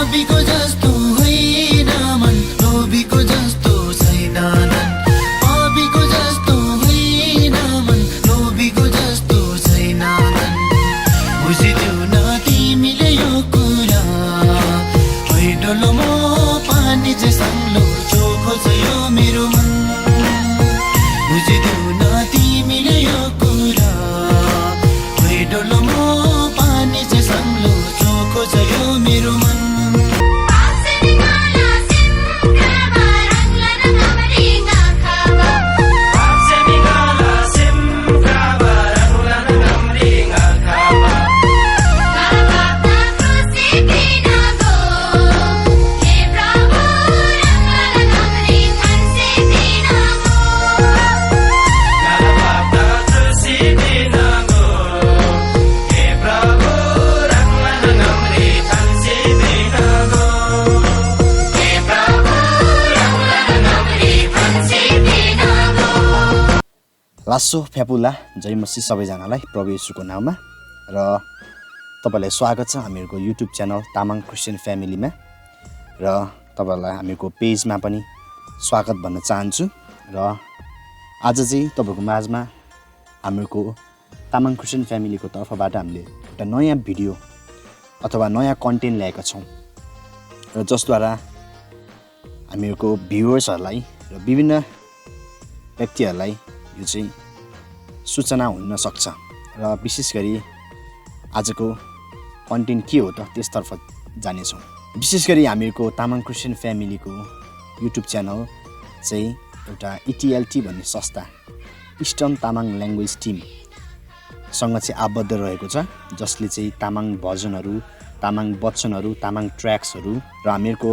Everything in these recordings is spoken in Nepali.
लोभीको जस्तो होइन मन लोभीको जस्तो छैन धन पापीको जस्तो होइन मन लोभीको जस्तो छैन धन बुझिदेऊ न तिमीले यो कुरा होइन लो म पानी चाहिँ साङ्लो चोखो छ यो मेरो मन बुझिदेऊ न तिमीले यो कुरा होइन लो म पानी चाहिँ साङ्लो चोखो छ यो मेरो मन लासो फ्यापुला जय मसी सबैजनालाई प्रभु येशूको नाममा र तपाईलाई स्वागत छ हामीहरूको युट्युब च्यानल तामाङ क्रिस्चियन फ्यामिलीमा र तपाईलाई हामीहरूको पेजमा पनि स्वागत भन्न चाहन्छु र आज चाहिँ तपाईको माझमा हामीहरूको तामाङ क्रिस्चियन फ्यामिलीको तर्फबाट हामीले एउटा नयाँ भिडियो अथवा नयाँ कन्टेन्ट ल्याएका छौँ र जसद्वारा हामीहरूको भ्युअर्सहरूलाई र विभिन्न व्यक्तिहरूलाई यो चाहिँ सूचना हुन सक्छ र विशेष गरी आजको कन्टेन्ट के हो त त्यसतर्फ जानेछौँ। विशेष गरी हामीहरूको तामाङ क्रिस्चियन फ्यामिलीको युट्युब च्यानल चाहिँ एउटा इटिएलटी भन्ने संस्था इस्टर्न तामाङ ल्याङ्ग्वेज टिमसँग चाहिँ आबद्ध रहेको छ जसले चाहिँ तामाङ भजनहरू तामाङ वचनहरू तामाङ ट्र्याक्सहरू र हामीहरूको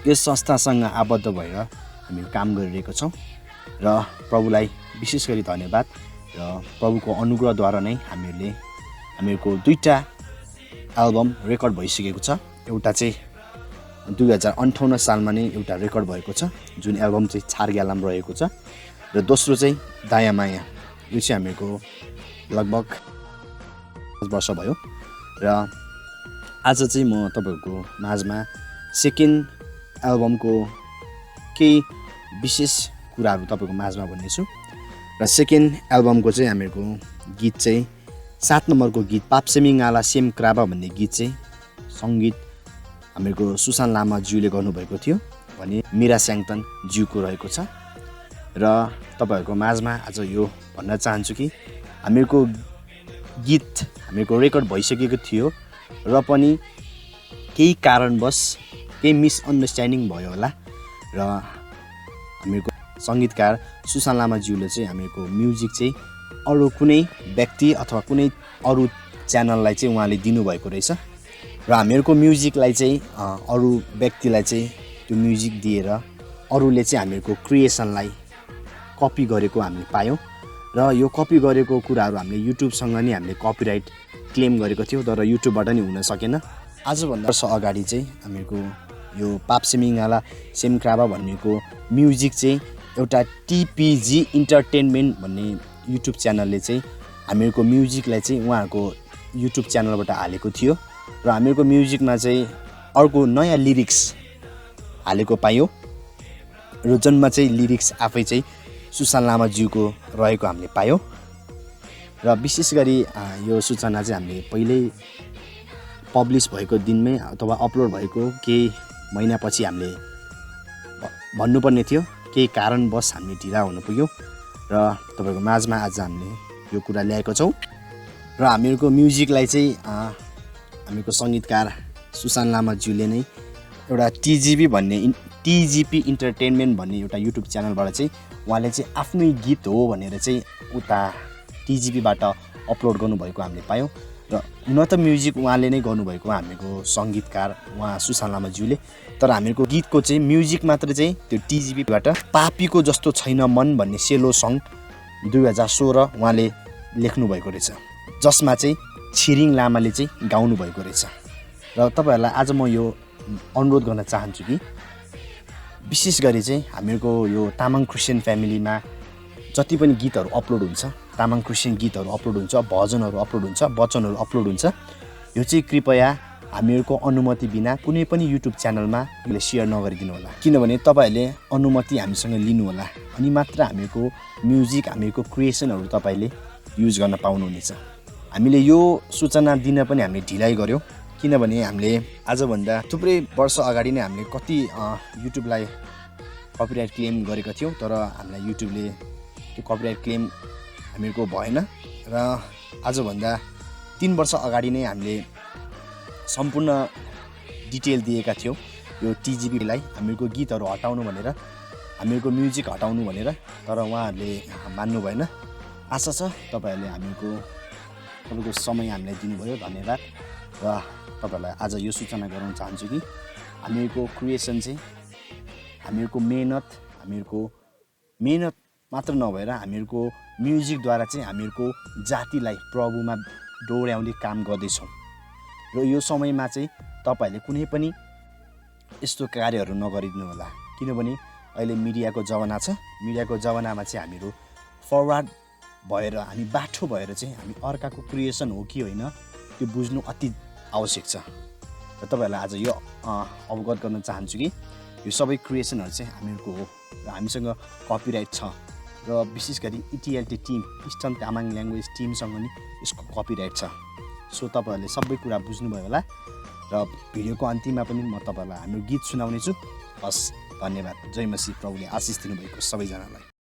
यस संस्थासँग आबद्ध भएर हामी काम गरिरहेको छौँ र प्रभुलाई विशेष गरी धन्यवाद र प्रभुको अनुग्रहद्वारा नै हामीहरूको दुईटा एल्बम रेकर्ड भइसकेको छ। एउटा चाहिँ 2058 सालमा नै एउटा रेकर्ड भएको छ जुन एल्बम चाहिँ छारग्यालाम रहेको छ र दोस्रो चाहिँ दाया माया यो चाहिँ हामीहरूको लगभग 10 वर्ष भयो र आज चाहिँ म तपाईहरुको माझमा सेकेन्ड एल्बमको केही विशेष कुराहरू तपाईको माझमा भन्नेछु र सेकेन्ड एल्बमको चाहिँ हामीहरूको गीत चाहिँ 7 नम्बरको गीत पाप्सेमिङाला सेम क्राबा भन्ने गीत चाहिँ सङ्गीत हामीहरूको सुशान लामा ज्यूले गर्नुभएको थियो भने मीरा स्याङतन ज्यूको रहेको छ र तपाईहरुको माझमा आज यो भन्न चाहन्छु कि हामीहरूको गीत हामीहरूको रेकर्ड भइसकेको थियो र पनि केही कारणवश केही मिसअन्डरस्ट्यान्डिङ भयो होला र हामीहरूको संगीतकार सुशान लामा ज्यूले चाहिँ हामीहरूको म्युजिक चाहिँ अरू कुनै व्यक्ति अथवा कुनै अरू च्यानललाई चाहिँ उहाँले दिनुभएको रहेछ र हामीहरूको म्युजिकलाई चाहिँ अरू व्यक्तिलाई चाहिँ त्यो म्युजिक दिएर अरूले चाहिँ हामीहरूको क्रिएसनलाई कपी गरेको हामीले पायौँ र यो कपी गरेको कुराहरू हामीले युट्युबसँग नि हामीले कपिराइट क्लेम गरेको थियौँ तर युट्युबबाट नि हुन सकेन। आजभन्दा वर्ष अगाडि चाहिँ हामीहरूको यो पाप्सेमिङाला सेम क्राबा भन्नेको म्युजिक चाहिँ एउटा टिपिजी इन्टरटेनमेन्ट भन्ने युट्युब च्यानलले चाहिँ हामीहरूको म्युजिकलाई चाहिँ उहाँहरूको युट्युब च्यानलबाट हालेको थियो र हामीहरूको म्युजिकमा चाहिँ अर्को नयाँ लिरिक्स हालेको पायौँ र जन्म चाहिँ लिरिक्स आफै चाहिँ सुशान लामा ज्यूको रहेको हामीले पायौँ र विशेष गरी यो सूचना चाहिँ हामीले पहिल्यै पब्लिस भएको दिनमै अथवा अपलोड भएको केही महिनापछि हामीले भन्नुपर्ने थियो केही कारणवश हामी ढिला हुन पुग्यौँ र तपाईको माझमा आज हामीले यो कुरा ल्याएको छौँ र हामीहरूको म्युजिकलाई चाहिँ हामीहरूको सङ्गीतकार सुशान लामा ज्यूले नै एउटा टिजिपी इन्टरटेनमेन्ट भन्ने एउटा युट्युब च्यानलबाट चाहिँ उहाँले चाहिँ आफ्नै गीत हो भनेर चाहिँ उता टिजिपीबाट अपलोड गर्नुभएको हामीले पायौँ र हुन त म्युजिक उहाँले नै गर्नुभएको हामीहरूको सङ्गीतकार उहाँ सुशान लामा ज्यूले तर हामीहरूको गीतको चाहिँ म्युजिक मात्र चाहिँ त्यो टिजिपीबाट पापीको जस्तो छैन मन भन्ने सेलो सङ 2016 उहाँले लेख्नुभएको रहेछ जसमा चाहिँ छिरिङ लामाले चाहिँ गाउनु भएको रहेछ र तपाईहरुलाई आज म यो अनुरोध गर्न चाहन्छु कि विशेष गरी चाहिँ हामीहरूको यो तामाङ क्रिस्चियन फ्यामिलीमा जति पनि गीतहरू अपलोड हुन्छ तामाङ क्रिस्चियन गीतहरू अपलोड हुन्छ भजनहरू अपलोड हुन्छ वचनहरू अपलोड हुन्छ यो चाहिँ कृपया हामीहरूको अनुमति बिना कुनै पनि युट्युब च्यानलमा हामीले सेयर नगरिदिनु होला, किनभने तपाईँहरूले अनुमति हामीसँग लिनु होला, अनि मात्र हामीहरूको म्युजिक हामीहरूको क्रिएसनहरू तपाईँले युज गर्न पाउनुहुनेछ। हामीले यो सूचना दिन पनि हामीले ढिलाइ गऱ्यौँ, किनभने हामीले आजभन्दा थुप्रै वर्ष अगाडि नै हामीले कति युट्युबलाई कपिराइट क्लेम गरेका थियौँ, तर हामीलाई युट्युबले त्यो कपिराइट क्लेम हामीहरूको भएन। र आजभन्दा 3 वर्ष अगाडि नै हामीले सम्पूर्ण डिटेल दिएका थियौँ यो टिजिपीलाई हामीहरूको गीतहरू हटाउनु भनेर, हामीहरूको म्युजिक हटाउनु भनेर, तर उहाँहरूले मान्नु भएन। आशा छ तपाईँहरूले तपाईँको समय हामीलाई दिनुभयो, धन्यवाद। र तपाईँहरूलाई आज यो सूचना गराउन चाहन्छु कि हामीहरूको क्रिएसन चाहिँ हामीहरूको मेहनत मात्र नभएर हामीहरूको म्युजिकद्वारा चाहिँ हामीहरूको जातिलाई प्रभुमा डोर्याउने काम गर्दैछौँ। र यो समयमा चाहिँ तपाईँहरूले कुनै पनि यस्तो कार्यहरू नगरिदिनु होला, किनभने अहिले मिडियाको जमाना छ। मिडियाको जमानामा चाहिँ हामीहरू फरवार्ड भएर, हामी बाठो भएर चाहिँ हामी अर्काको क्रिएसन हो कि होइन त्यो बुझ्नु अति आवश्यक छ। र तपाईँहरूलाई आज यो अवगत गर्न चाहन्छु कि यो सबै क्रिएसनहरू चाहिँ हामीहरूको हो र हामीसँग कपिराइट छ, र विशेष गरी इटिएलटी टिम, इस्टर्न तामाङ ल्याङ्ग्वेज टिमसँग नि यसको कपिराइट छ। सो तपाईँहरूले सबै कुरा बुझ्नुभयो होला। र भिडियोको अन्तिममा पनि म तपाईँहरूलाई हाम्रो गीत सुनाउने छु। हस्, धन्यवाद। जय मसीह। प्रभुले आशिष दिनुभएको सबैजनालाई।